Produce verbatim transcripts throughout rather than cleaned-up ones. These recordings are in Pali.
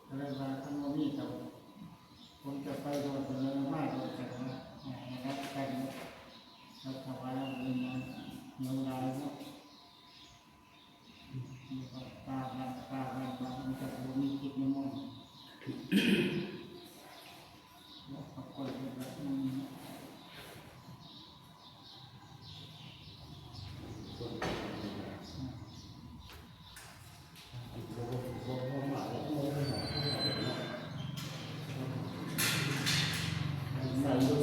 ก็เลยว่าคันบ่มีก็คงจะไปโลด ก็เลยมาโลด จั่งว่าให้รับกัน รับถวายเอาเงินนั้น เงินหลายเนาะ นี่ก็ตาบ้าน ตาบ้าน ว่ามันจะบ่มีกิจนิมนต์ แล้วก็ค่อยเฮ็ดแบบนี้เนาะ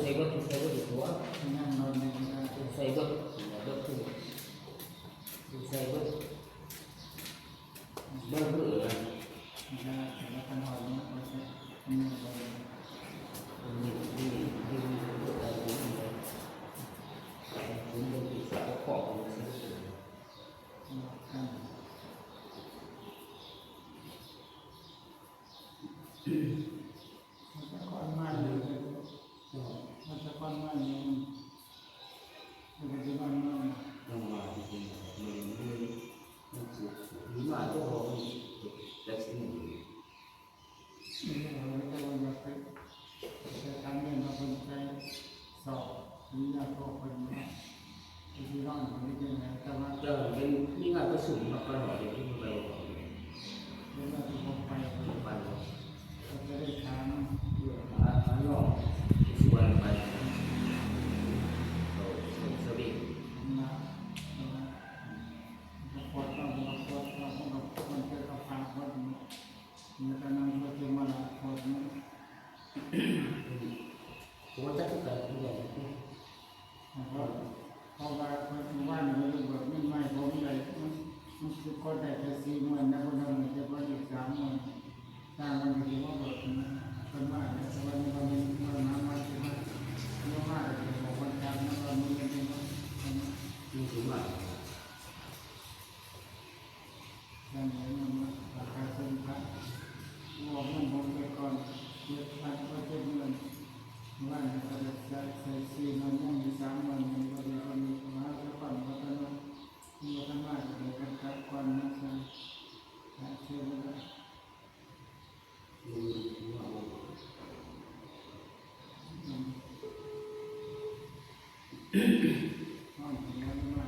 ใส่เบิด ใส่เบิดอยู่ตัว นั่งนอนในนี้ก็ได้ ใส่เบิด ใส่เบิด ใส่เบิด เบิด เบิด แล้วก็นอนเนี่ย มันจะ มันจะ มันจะ มันจะ มันจะก้อนไม้เลย มันจะก้อนไม้เลย มันจะก้อนไม้เลย จังหวะที่เป็นแบบมันมันมันสุด หรือว่าเจ้าของมันจะสิ่งอื่น นี่เราไม่ต้องมาไป แต่ทางนี้เราเป็นใจสอบ ปริญญาโท เป็นนะ ที่ที่ร้อนของที่เป็นไง แต่ว่า เออ เป็น มีงานประชุมครับ ไปหอเดี๋ยวที่ไปหอ เป็นว่าที่ผมไป ไปหอ ก็จะได้ถาม เออ หา หาน้องที่สุวรรณไป เอา เอาสวิง นะ นะ ก็ปวดต้อง ปวดต้อง มันก็ มันก็ฝากไว้ มันก็นั่งรถเที่ยวมาหลายคนนะ ผมว่าจักคือกัน คือกัน เพราะ เพราะว่าเพิ่นว่านี่เพิ่นเบิกเงินมาให้ผมได้ มัน มันคือคนได้แค่สี่หมื่นนะ เพิ่นเอาเงินแต่เพิ่นอีกสามหมื่น จ้างมันก็สิมาเบิกนะ เพิ่นว่าแล้ว แต่ว่านี่ว่ามัน มันมา มาสิมา เมื่อมาก็สิบอกวันจันทร์นะ ว่ามื้อนี้มัน มัน มันสิมา ท่านเห็นมันราคาสินค้า บอกมันผมไปก่อน เจ็ดพันก็เจ็ดหมื่น วันนี้ก็ได้ใส่ ใส่สี่หมื่น ยังมีสามหมื่น มันก็ดี ก็มีมาแล้วก่อน ว่าท่านว่า ว่าท่านว่าจะได้กันกลับก่อนนะ ท่าน ท่านเชื่อว่า อืม อืม ห้องเรียนมา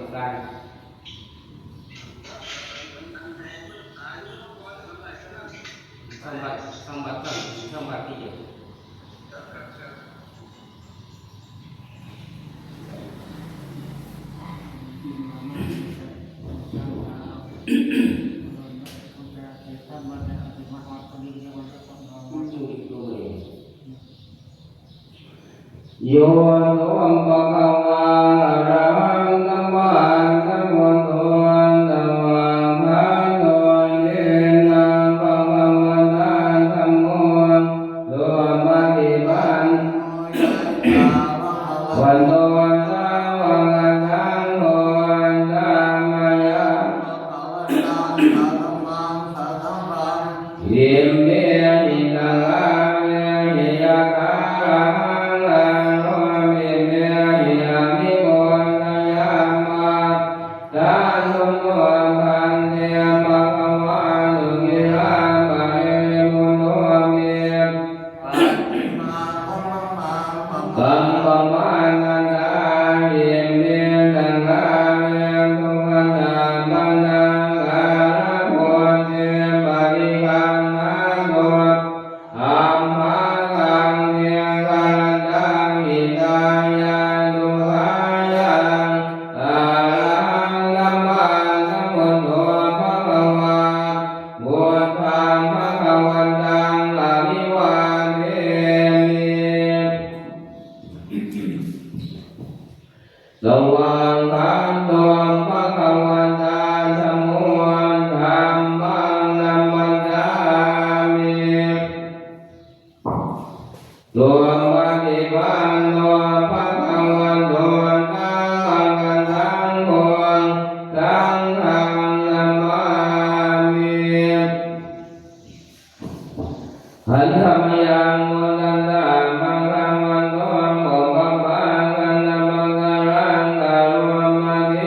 င်ການ ສຳບັດ ສຳບັດ ສຳບັດທີ່ເດີມ Yo so bhagavā arahaṃ sammāsambuddho, svākkhāto yena bhagavatā dhammo, supaṭipanno yassa bhagavato sāvakasaṅgho, tamaham imehi saṅghāmehi yathārahaṃ āropitehi abhipūjayāma. Sādhu no bhante bhagavā suciraparinibbuto me. Paṭimāgo mamaṃ pappamānantāni me saṅghā me supaṭipannaṃ ārabhoti paṭiggaṇhātu amhākaṃ dīgharattaṃ hitāya sukhāya. Arahaṃ sammāsambuddho bhagavā, buddhaṃ bhagavantaṃ abhivādemi. Svākkhāto bhagavatā dhammo, dhammaṃ namassāmi. Supaṭipanno bhagavato sāvakasaṅgho, saṅghaṃ namāmi. Handa mayaṃ uddesaṃ bhagavato pubbabhāganamaskaraṃ karoma di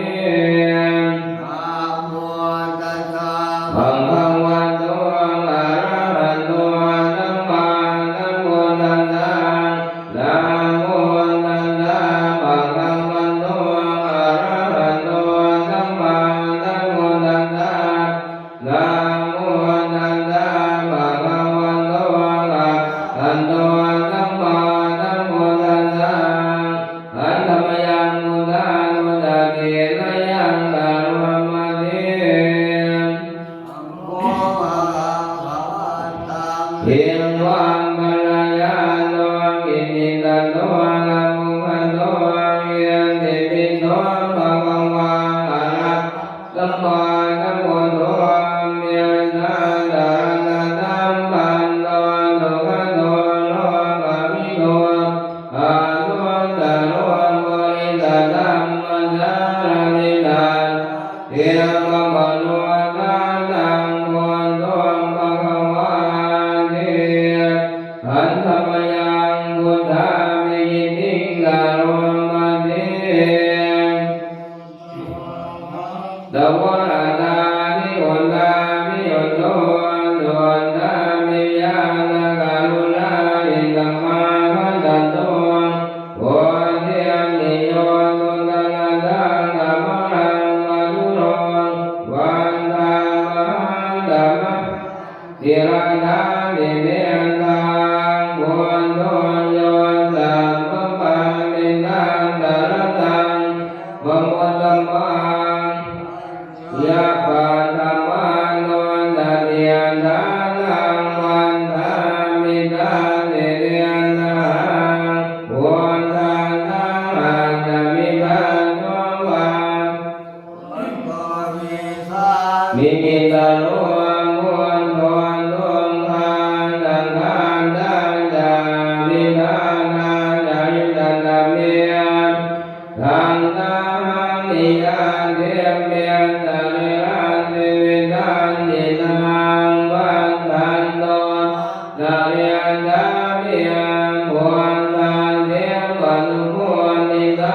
Anubbhūtikā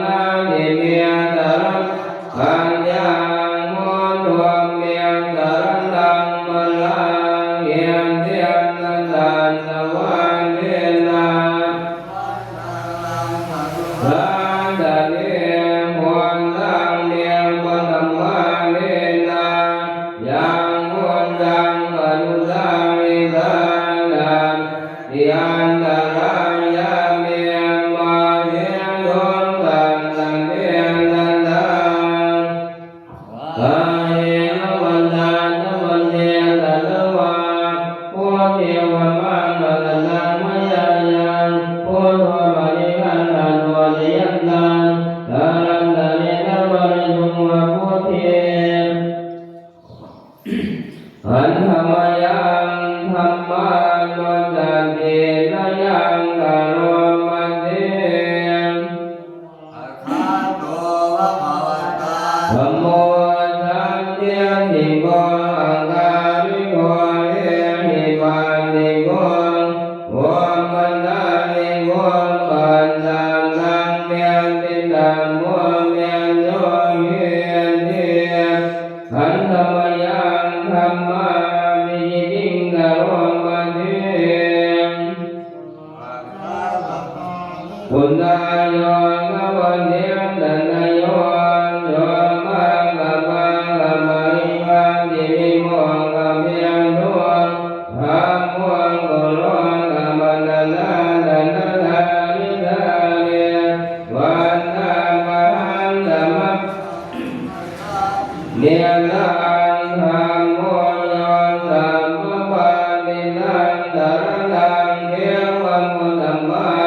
natthi me saraṇaṃ aññaṃ, buddho me saraṇaṃ varaṃ, etena saccavajjena saraṇaṃ gacchámi. Buddhaṃ me paṭhamajjena yaṃ buddhaṃ anusāmi, saṅghañca natthi antarāyo me, mā me dukkhaṃ sabbe sattā. Kāyena vācāya va cetanā vā, buddhe kukammaṃ pakataṃ mayā yaṃ, buddho paṭiggaṇhatu accayantaṃ, kālantare saṃvarituṃ va buddhe. Handa mayaṃ dhammānussatinayaṃ karoma se. Dhammo sandiṭṭhiko akāliko ehipassiko opanayiko paccattaṃ veditabbo viññūhīti. Handa mayaṃ dhammābhigītiṃ karoma se. Uttaro gavase jatayo, yo maggapākaparipatti vimokkhabhedo, dhammo kulokapatanā tathāgatā te. Vandāmahaṃ dhamma niraṃ dhammo yo sabbapāṇīnaṃ saraṇaṃ khemamuttamaṃ.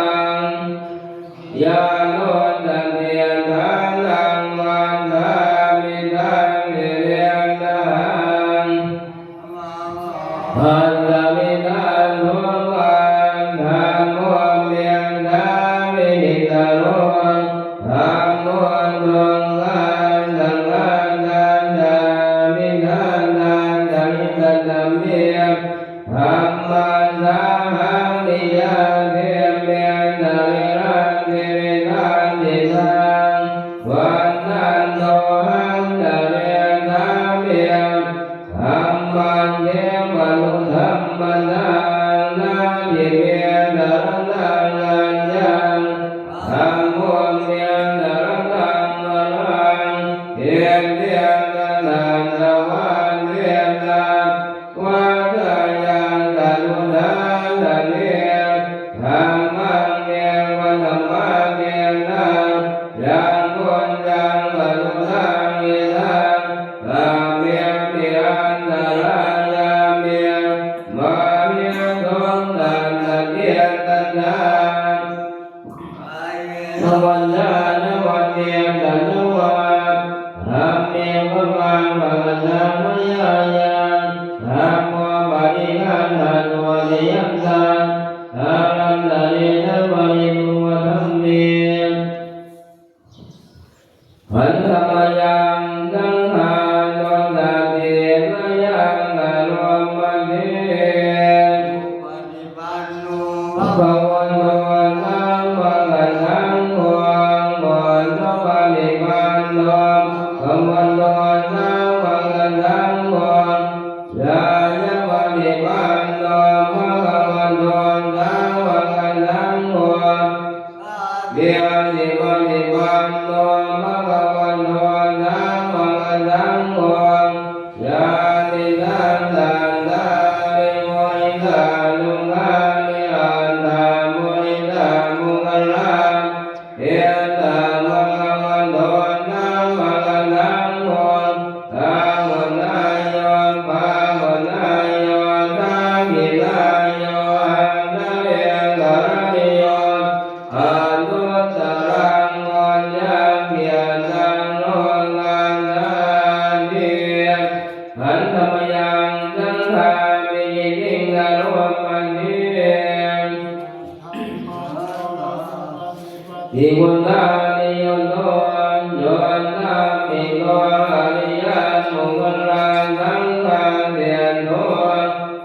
Yaṃ dussatiṭṭhānaṃ vandāmi taṃ jivitahaṃ. Asaṃvidhātuṃ va dhammo me sāmīcitaro. Dhammo dukkhaṃ saṅghassāpi ṭhānaṃ ca vigatamittā me. Dhammassāhaṃ niyyādemi sarīrañjīvitañcidaṃ. Vandantohaṃ carissāmi dhammasseva nudhammasaṃ. Natthi me saraṇaṃ aññaṃ, dhammo me saraṇaṃ varaṃ, etena saccavajjena vaḍḍheyyaṃ satthu sāsane. Dhammaṃ me paṭhamajjena yaṃ buddhaṃ anusāmi, sabbepi antarāyā me māhesuṃ satta cittattā. Kāyena vācāya va cetanā vā, dhamme kukammaṃ pakataṃ mayā yaṃ, dhammo paṭiggaṇhatu accayantaṃ, kālantare saṃvarituṃ va dhamme. Handa mayaṃ saṅghānussatinayaṃ karoma se. Bhagavato sāvakasaṅgho, ujupaṭipanno bhagavato sāvakasaṅgho, ñāyapaṭipanno bhagavato sāvakasaṅgho, sāmīcipaṭipanno bhagavato sāvakasaṅgho, yadidaṃ cattāri purisayugāni aṭṭha purisapuggalā, esa bhagavato sāvakasaṅgho, āhuneyyo pāhuneyyo dakkhiṇeyyo añjalikaraṇīyo, anuttaraṃ puññakkhettaṃ lokassāti. Handa mayaṃ saṅghābhigītiṃ karoma se. Tiṇṇannāni yutto, yo nāmiko ariyapuggalasaṅghaseṭṭho,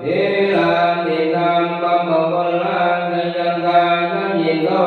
sīlādidhammapuggalasayakkhasaññito,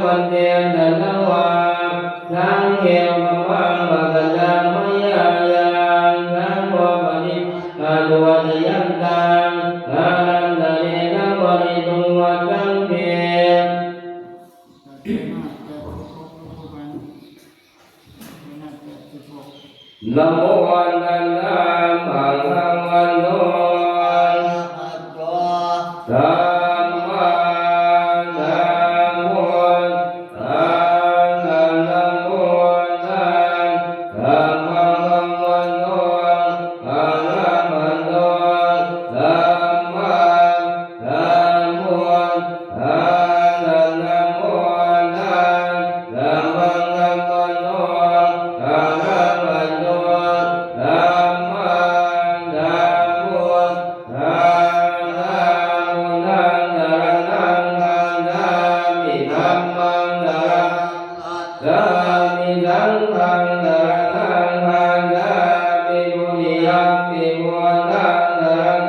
Bhante, dadanavā saṅghe, kammaṃ pakataṃ mayā yaṃ, saṅgho paṭiggaṇhatu accayantaṃ, kālantare saṃvarituṃ va saṅghe. Namo tassa bhagavato arahato sammāsambuddhassa. Namo tassa bhagavato arahato sammā sambuddhassa. Namo tassa bhagavato arahato sammāsambuddhassa. Buddhaṃ saraṇaṃ gacchāmi. Dhammaṃ saraṇaṃ gacchāmi. Saṅghaṃ saraṇaṃ gacchāmi. Dutiyampi buddhaṃ saraṇaṃ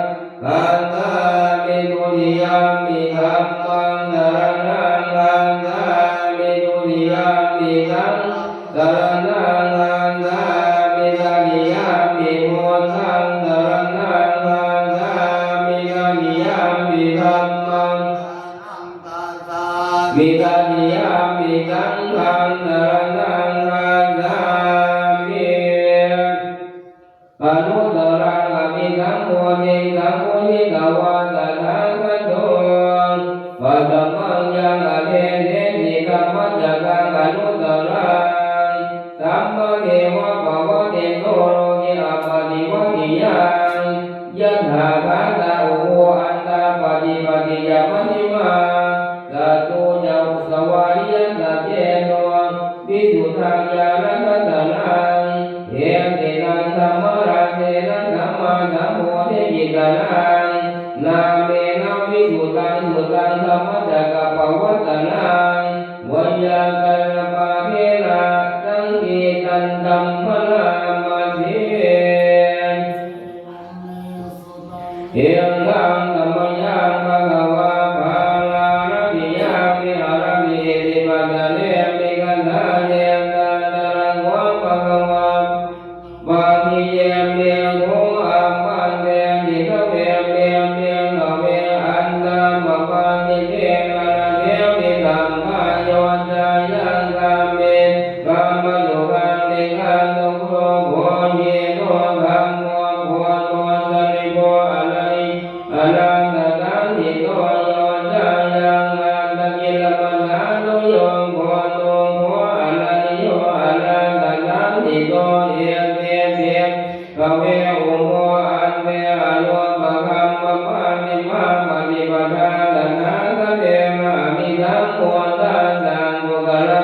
gacchāmi. Dutiyampi dhammaṃ saraṇaṃ gacchāmi. Dutiyampi saṅghaṃ saraṇaṃ gacchāmi. Tatiyampi buddhaṃ saraṇaṃ gacchāmi. Tatiyampi dhammaṃ saraṇaṃ gacchāmi. Tatiyampi saṅghaṃ saraṇaṃ gacchāmi. Anuttaraṃ abhisambuddhiṃ sambujjhitvā tathāgato, paṭhamaṃ yaṃ adesesi dhammacakkaṃ anuttaraṃ, sammāneva pavattito loke appaṭivattiyaṃ, yatthākkhātā ubho antā paṭipatti ca majjhimā, catucca svāriyasacceto, visuddhaṃ ñāṇadassanaṃ, etena dhammarājena sammāsambodhikittanaṃ, nāmena visuddhaṃ suttaṃ dhammacakkaṃ pavattanaṃ, veyyākaraṇapāṭhena saṅkhittaṃ taṃ bhaṇāma se. Ekaṃ samayaṃ bhagavā bārāṇasiyaṃ viharati isipatane migadāye. Tatra kho bhagavā bhagavato bhāsiyati bhikkhu āmantesi: Dveme bhikkhave antā pabāsite, na te vitaṃ bhāyo, ca yaṃ kāme kāmasukhallikā sukho bhogi, no dhammo buddho santi, pho anariyo anatthasañhito, yo cāyaṃ attakilamathātuyo buddho, pho anariyo anatthasañhito, ete bhikkhave ubho ante anupagamma pāṇimā paṭipadā tathāgatena abhisambuddhā saṅkuddharā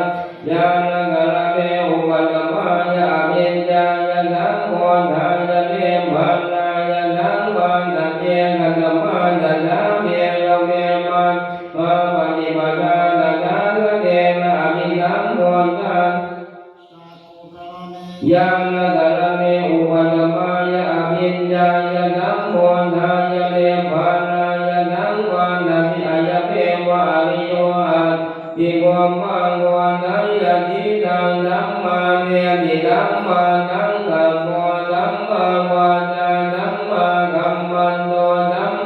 ñāṇagarāme upasamāya abhiññāya sambodhāya nibbānāya saṃvattati. Katamā ca sā bhikkhave majjhimā paṭipadā tathāgatena abhisambuddhā ñāṇagarāme upasamāya abhiññāya sambodhāya nibbānāya saṃvattati? Ayameva ariyo aṭṭhaṅgiko maggo, seyyathīdaṃ: dhammaṃ neti dhammasaṅkappo, sammāvācā sammākammanto, sammā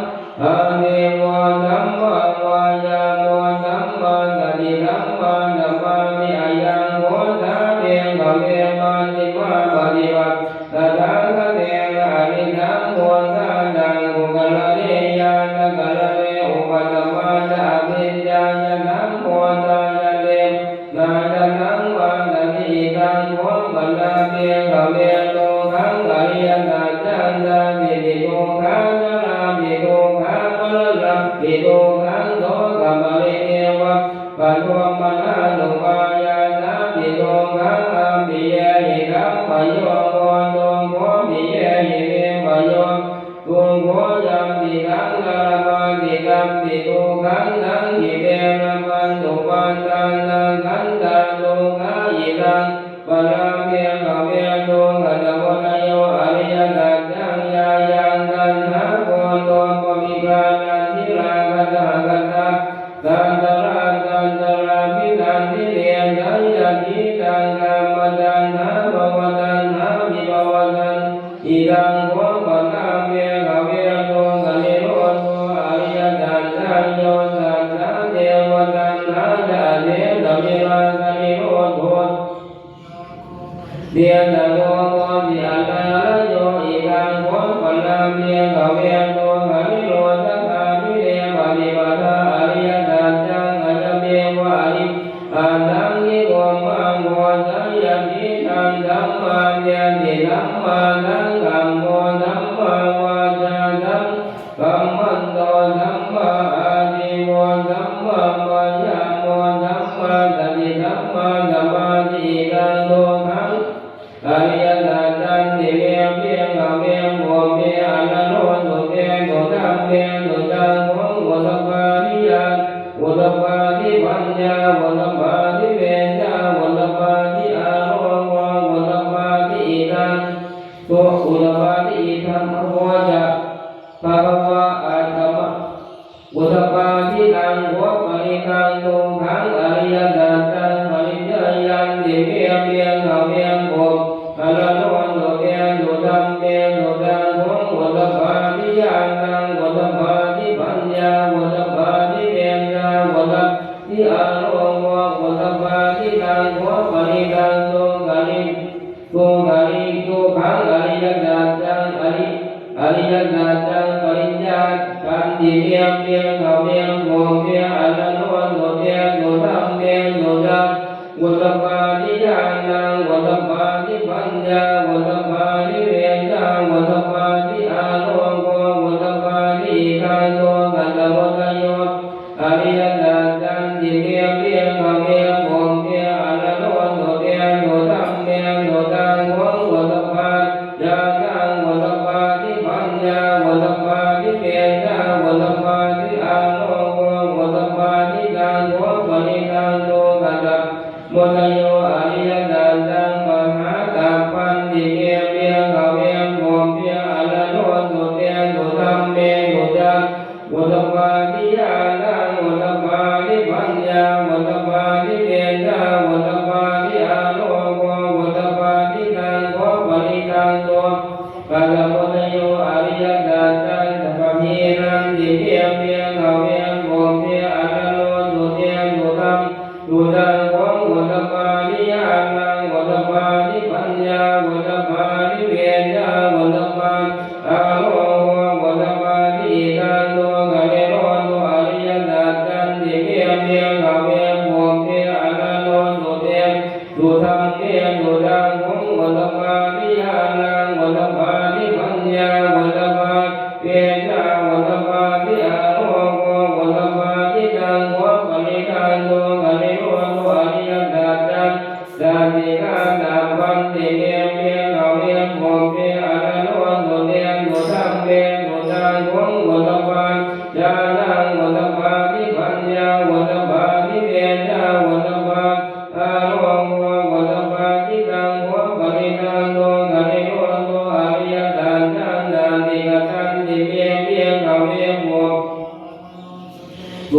ājīvo, sammāvāyāmo, sammāsati, sammāsamādhi. Ayaṃ kho sā bhikkhave majjhimā paṭipadā tathāgatena abhisambuddhā saṅkuddharā ñāṇagarāme upasamāya abhiññāya sambodhāya nibbānāya saṃvattati. Idaṃ kho pana bhikkhave dukkhaṃ ariyasaccaṃ: jātipi dukkhā, jarāpi dukkhā, maraṇampi dukkhaṃ, sokaparidevadukkhadomanassupāyāsāpi dukkhā, appiyehi sampayogo dukkho, piyehi vippayogo dukkho, yampidaṃ na labhati tampi dukkhaṃ, saṅkhittena pañcupādānakkhandhā dukkhā. Idaṃ pana bhikkhave dukkhasamudayo ariyasaccaṃ: yāyaṃ taṇhā ponobbhavikā nandirāgasahagatā, tatratatrābhidhā Nirāsanirodho. Niyato hoti anālayo. Idaṃ kho paraṃ bhikkhave dukkhanirogakāminī paṭipadā ariyasaccaṃ. Ayameva ariyasaccānaṃ nikkhoṃ maggo. Seyyathīdaṃ: sammādiṭṭhi sammāsaṅkappo sammāvācā sam kammanto sammāājīvo sammāvāyāmo sammāsati sammāsamādhi. Idaṃ dukkhaṃ ariyasaccanti me bhikkhave pubbe ananussutesu dhammesu cakkhuṃ udapādi ñāṇaṃ udapādi paññā udapādi vijjā udapādi āloko udapādi. Idaṃ du udapādi. Idamavoca bhagavā. Aṭṭhamā udapādi. Taṃ kho parittaṃ dukkhaṃ ariyasaccaṃ pariññeyyanti me bhikkhave pubbe ananussutesu dhammesu cakkhuṃ udapādi ñāṇaṃ udapādi paññā udapādi vijjā udapādi āloko udapādi. Taṃ kho parittaṃ dukkhaṃ ari dukkhaṃ dukkhaṃ ariyasaccaṃ ari ariyasaccaṃ pariññeyyanti me bhikkhave pubbe ananussutesu dhammesu cakkhuṃ udapādi ñāṇaṃ udapādi paññā udapādi vijjā udapādi āloko udapādi. Idaṃ dukkhasamudayo ariyasaccanti me bhikkhave pubbe ananussutesu dhammesu cakkhuṃ udapādi ñāṇaṃ udapādi paññā udapādi vijjā udapādi āloko udapādi. Taṃ kho parittaṃ dukkhasamudayo ariyasaccaṃ pahātabbanti me bhikkhave pubbe ananussutesu dhammesu cakkhuṃ udapādi ñāṇaṃ udapādi paññā udapādi vijjā udapādi āloko udapādi. Taṃ kho parittaṃ dukkhasamudayo ariyasaccaṃ paṭiggaṇhanti me bhikkhave pubbe ananussutesu dhammesu cakkhuṃ udapādi ñāṇaṃ udapādi paññā udapādi vijjā udapādi āloko udapādi. Idaṃ dukkhanirodho ariyasaccanti me bhikkhave pubbe ananussutesu dhammesu cakkhuṃ udapādi ñāṇaṃ udapādi paññā udapādi vijjā udapādi āloko udapādi. Taṃ kho parittaṃ dukkhanirodho ariyasaccanti sacchikātabbanti me bhikkhave pubbe ananussutesu dhammesu cakkhuṃ udapādi ñāṇaṃ udapādi paññā udapādi vijjā udapādi āloko udapādi. Taṃ kho parittaṃ dukkhanirodho ariyasaccaṃ sacchikatanti me bhikkhave pubbe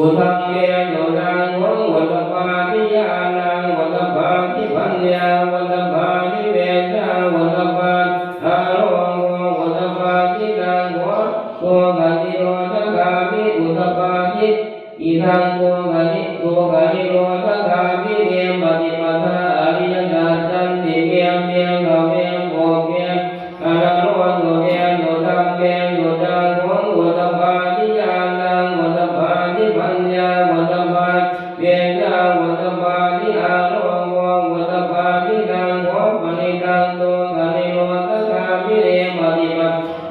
ananussutesu dhammesu cakkhuṃ udapādi ñāṇaṃ udapādi paññā udapādi vijjā udapādi āloko udapādi. Taṃ kho dukkhanirodhagāminī udapādi. Idaṃ dukkhani dukkhanirodhagāminī paṭipadā ariyasaccanti me bhikkhave pubbe ananussutesu dhammesu cakkhuṃ udapādi ñāṇaṃ udapādi paññā udapādi vijjā udapādi āloko udapādi. Taṃ kho parittaṃ dukkhanirodhagāminī paṭipadā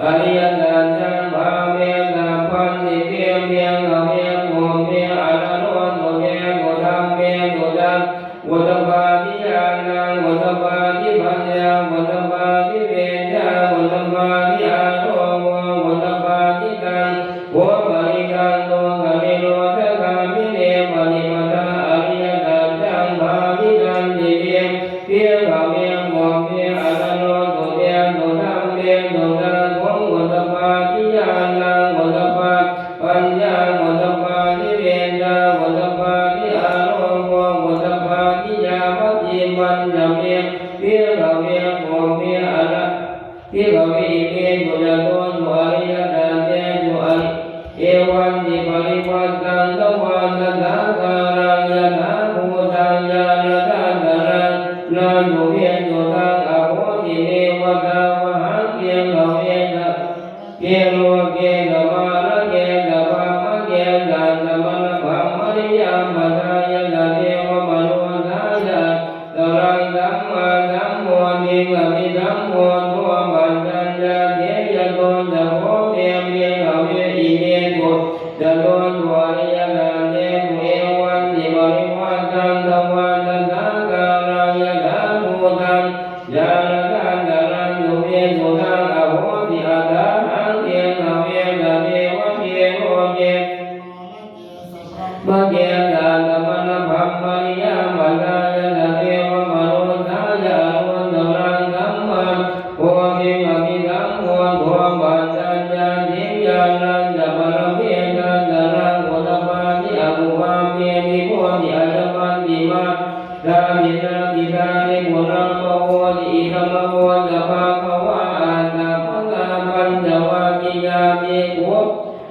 ariyasaccaṃ bhāvetabbanti me bhikkhave pubbe ananussutesu dhammesu cakkhuṃ udapādi ñāṇaṃ udapādi paññā udapādi vijjā udapādi āloko udapādi. Taṃ kho parittaṃ dukkhanirodhagāminī paṭipadā hoti, ayamantimā dānena diṭṭhāni phunaṃ mahoti, idamavoca bhagavā. Ātappatā pañcavaggiyā bhikkhū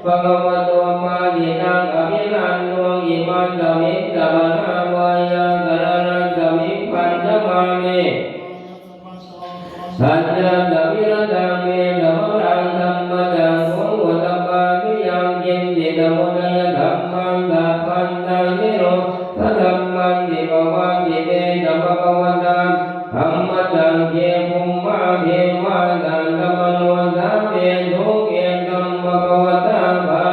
bhagavato bhāsitaṃ abhinanduṃ. Imasmiñca pana veyyākaraṇasmiṃ bhaññamāne saññassa virajaṃ veda maraṃ dhammacakkhuṃ udapādi: yaṅkiñci samudayadhammaṃ sabbantaṃ nirodhadhammanti. Pavattite ca bhagavatā dhammacakke bhummā devā saddamanussāvesuṃ: etaṃ bhagavatā bhā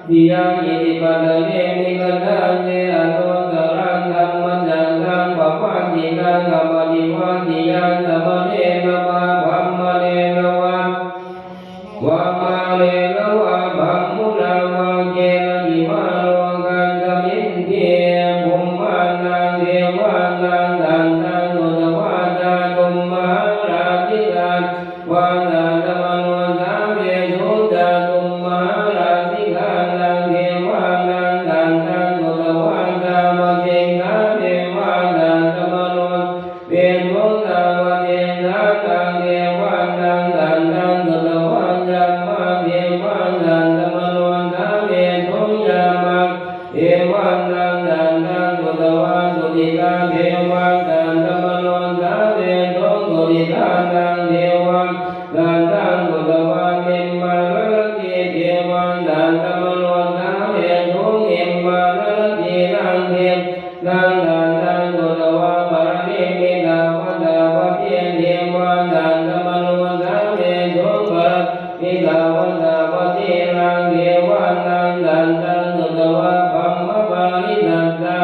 siyā iti paṭhaviṃ vigacchanti anuttaraṃ dhammacakkaṃ pavattitaṃ appaṭivattiyaṃ samaṇena vā brāhmaṇena vā vā mārena vā brahmunā vā kenaci vā lokasminti. Bhummānaṃ devānaṃ saddaṃ sutvā cātummahārājikā devā saddamanussāvesuṃ: cātummahārājikānaṃ devānaṃ saddaṃ sutvā tāvatiṃsā devā saddamanussāvesuṃ: tāvatiṃsānaṃ devānaṃ saddaṃ sutvā yāmā devā saddamanussāvesuṃ: yāmā devānaṃ saddaṃ sutvā tusitā devā saddamanussāvesuṃ: tusitānaṃ devānaṃ saddaṃ sutvā nimmānaratī devā saddamanussāvesuṃ: nimmānaratīnaṃ devānaṃ saddaṃ sutvā paranimmitavasavattī devā saddamanussāvesuṃ: paranimmitavasavattīnaṃ devānaṃ saddaṃ sutvā brahmapārisajjā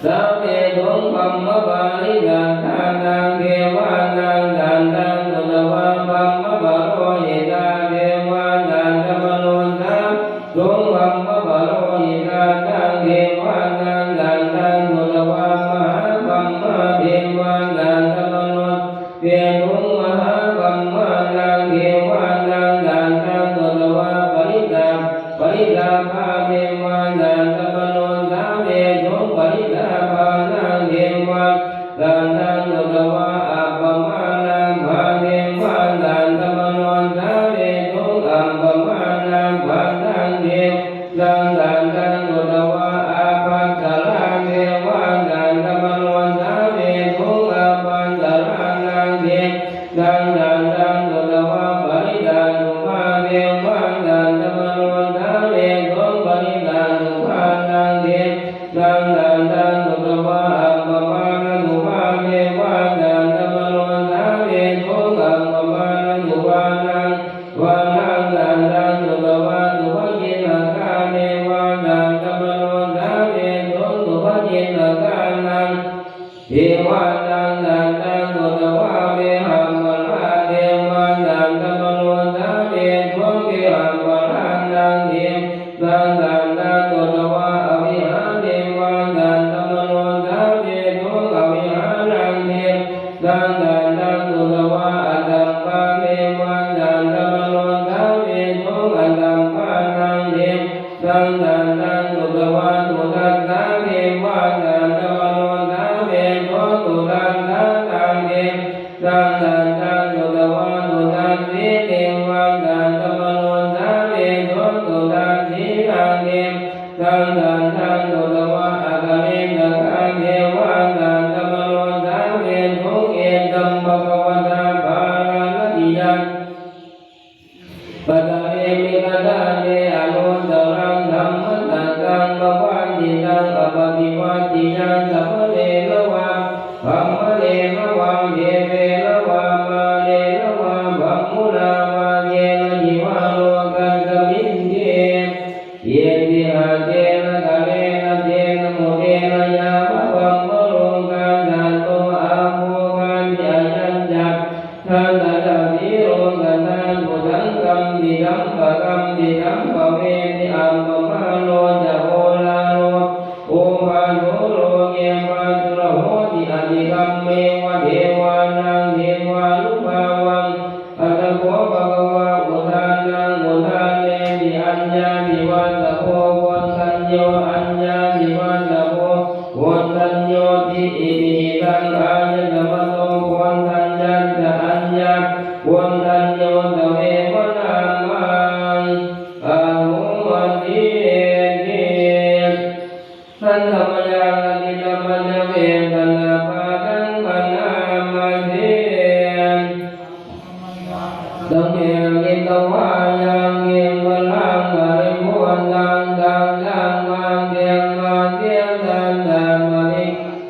sāvesuṃ: brahmapārisajjānaṃ devānaṃ saddaṃ sutvā brahmapurohitā devā saddamanussāvesuṃ: brahmapurohitānaṃ devānaṃ saddaṃ sutvā mahābrahmā devā saddamanussāvesuṃ: mahābrahmānaṃ devānaṃ saddaṃ sutvā paritā parittābhā devā saddamanussāvesuṃ: parittābhānaṃ devānaṃ saddaṃ sutvā appamāṇābhā devā saddamanussāvesuṃ: appamāṇābhānaṃ devānaṃ saddaṃ sutvā ābhassarā devā saddamanussāvesuṃ: ābhassarānaṃ devānaṃ saddaṃ sutvā parittābhā devā saddamanussāvesuṃ: parittābhānaṃ devānaṃ saddaṃ sutvā appamāṇābhā devā saddamanussāvesuṃ: appamāṇābhānaṃ devānaṃ saddaṃ sutvā subhakiṇhakā devā saddamanussāvesuṃ: subhakiṇhakānaṃ devānaṃ saddaṃ sutvā vehapphalā devā saddamanussāvesuṃ: vehapphalānaṃ devānaṃ saddaṃ sutvā avihā devā saddamanussāvesuṃ: avihānaṃ devānaṃ saddaṃ sutvā atappā devā saddamanussāvesuṃ: atappānaṃ devā naṃ saddaṃ sutvā sudassā devā saddamanussāvesuṃ: sudassānaṃ devānaṃ saddaṃ sutvā sudassī devā saddamanussāvesuṃ: sudassīnaṃ devānaṃ saddaṃ sutvā akaniṭṭhakā devā saddamanussāvesuṃ: etaṃ bhagavatā bārāṇasiyaṃ paṭhaviṃ vigacchanti anuttaraṃ dhammacakkaṃ pavattitaṃ appaṭivattiyaṃ samaṇena vā brāhmaṇena vā devena vā mārena vā brahmunā vā kenaci vā lokasminti. Itiha tena khaṇena tena muddena yāva brahmalokā saddo abbhuggacchi. Ayañca dasasaṭṭhi lokadhātu saṅkampi sampakampi sampavedhi. Appamāṇo ca oḷāro obhāso loke Jivātavo koṇḍaññoti. Itihidaṃ āyasmato koṇḍaññassa aññākoṇḍañño tveva nāmaṃ ahomati. Handa mayaṃ atītamaññapetaṃ anāgataṃ bhaṇāma se. Sabbe vitvā yaṃ khippaṃ paribhuttaṃ, taṃ dhammaṃ devādisañchantaṃ,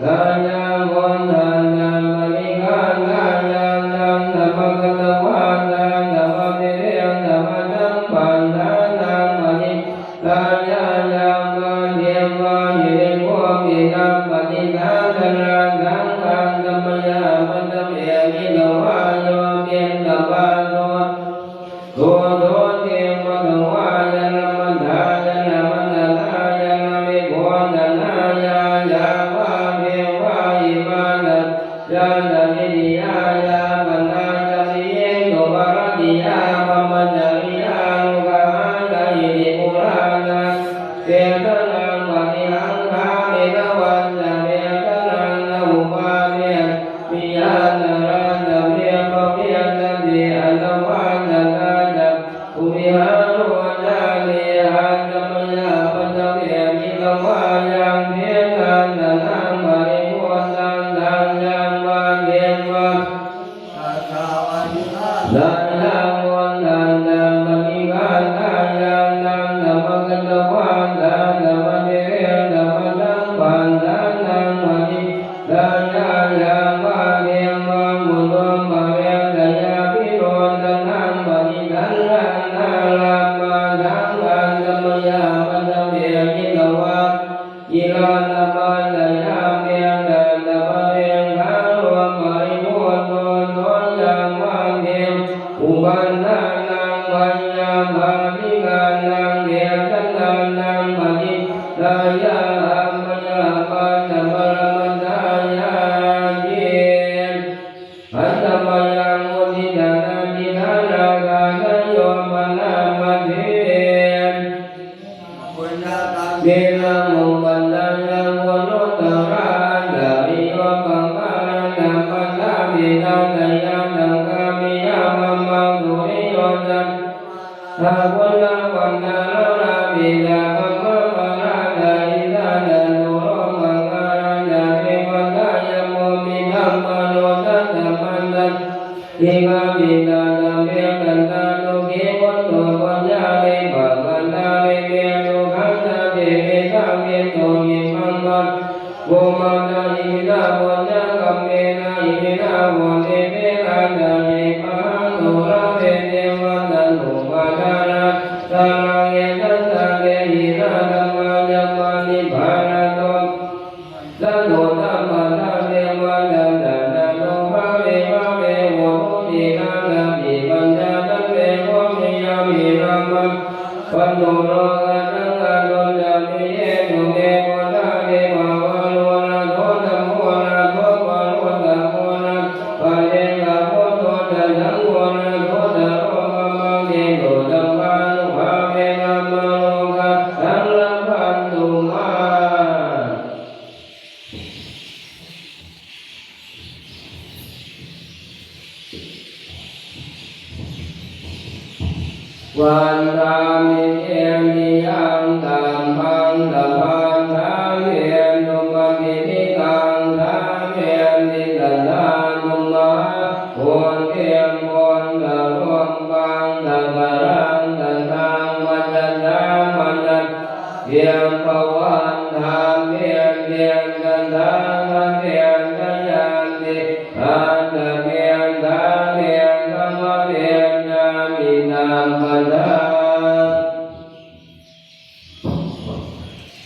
paṭighātāya koṇḍaññassa paṭighaṇāya, taṃ dhammaṃ katvāna dhammavidhinā dhammasaṅghaṇā, taṃ paṭi- ghātāya yāvadeva hirikopinapaṭicchādanasaṅghaṃ, taṃ dhammaṃ sabbe vitvā yo piṇḍapāto duṭṭho, dotthi patvā yena matthāya na maṇḍanāya na vibhūsanāya, yāvadeva imānaṃ ñātakrittiyā yāpanā ca vihiṃsuparatiyā, brahmacariyānuggahāya iti purāṇaṃ desanaṃ paṭihaṅkhāmi navañca desanaṃ na uppādessāmi, yātrā ca me bhavissati anavajjatā ca kho vihāro jāni. Handa mayaṃ pañcaviṃ vitvā yaṃ desanaṃ paribhuttaṃ, taṃ dhammaṃ devādisañchantaṃ, paṭighaṇāya koṇḍaññassa paṭighaṇāya, taṃ dhammaṃ katvāna dhammavidhinā dhammasaṅghaṇā, taṃ paṭi- ghātāya yāvadeva utuparissayavidhusanaṃ paṭighaṇāya brahmasaṅghaṃ, handa mayaṃ pañcaviṃ vitvā yaṃ gilānapaccayabhesajjaparikkhāro paribhutto, so yāvadeva uppannānaṃ veyyābādhikānaṃ desanānaṃ paṭi- ghātāya handa mayaṃ pañcapaññāsaññāti. Handa mayaṃ uddissanādhiṭṭhānagāthāyo bhaṇāma se. Tena upajjhāyā guṇuttarā, ācariyūpakārā ca mātā pitā ca ñātakā piyā mamaṃ, suriyo ca guṇavantā narāpi ca, brahmamārā ca indā ca, sūlokā ca devatā, yamo mittā manussā ca, majjhattā ca dekā, sabbe sattā sukhī hontu, puññāni pakatāni me, sukhañca tividhaṃ dentu, khippaṃ pāpetha vo mataṃ. Iminā puññakammena, iminā bodhighatikanā ca, khippāhaṃ sulabhe ceva taṇhupādānachedanaṃ, ye santāne hīnā dhammā, yāva nibbānato pavaṃ. Sato sabbadā devā sadā no bhave bhave, hotu khīṇā jāti, pajjhā sabbe, kho khiyābhilaphā, bhavantu nokāsaṃ, āsuñca piyesu me. Buddhādhipavaro nātho, dhammo nātho varuttamo, nātho paccekabuddho ca, saṅgho nāthottaro mamaṃ, tesu sabbānubhāvena, mārokāsaṃ labhantu mā. Vandāmi cetiyaṃ sabbaṃ sabbattha, hetupaṭividhaṃ sabbe, tisatthānumahabodhiṃ, buddharūpaṃ sakalaṃ sadā, vajjasā paccattaṃ pavandāmi, tisatthāgate sayanti, satta ke sāme, samarissāmi sabbadā.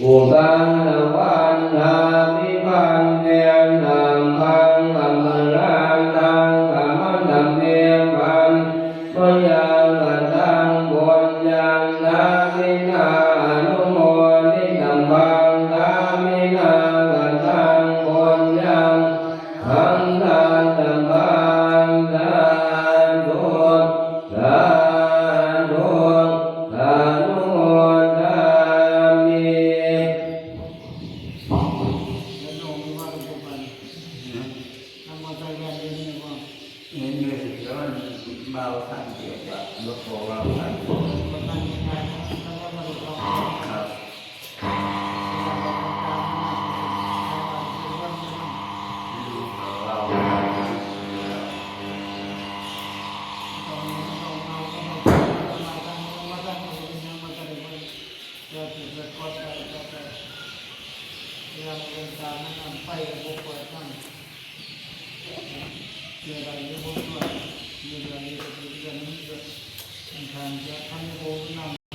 Ukāsa vandāmi bhante, sabbaṃ aparādhaṃ khamatha me bhante, mayā kataṃ puññaṃ sāminā anumoditabbaṃ, sāminā kataṃ จุดสะกดไว้ก็ไปเตรียมเรื่องการนั้นนำไปบ่เปิดนั่นเสียดายอยู่บ่ช่วยเสียดายอยู่กับเรื่องนี้ก็เป็นการจะทำให้บ่นำ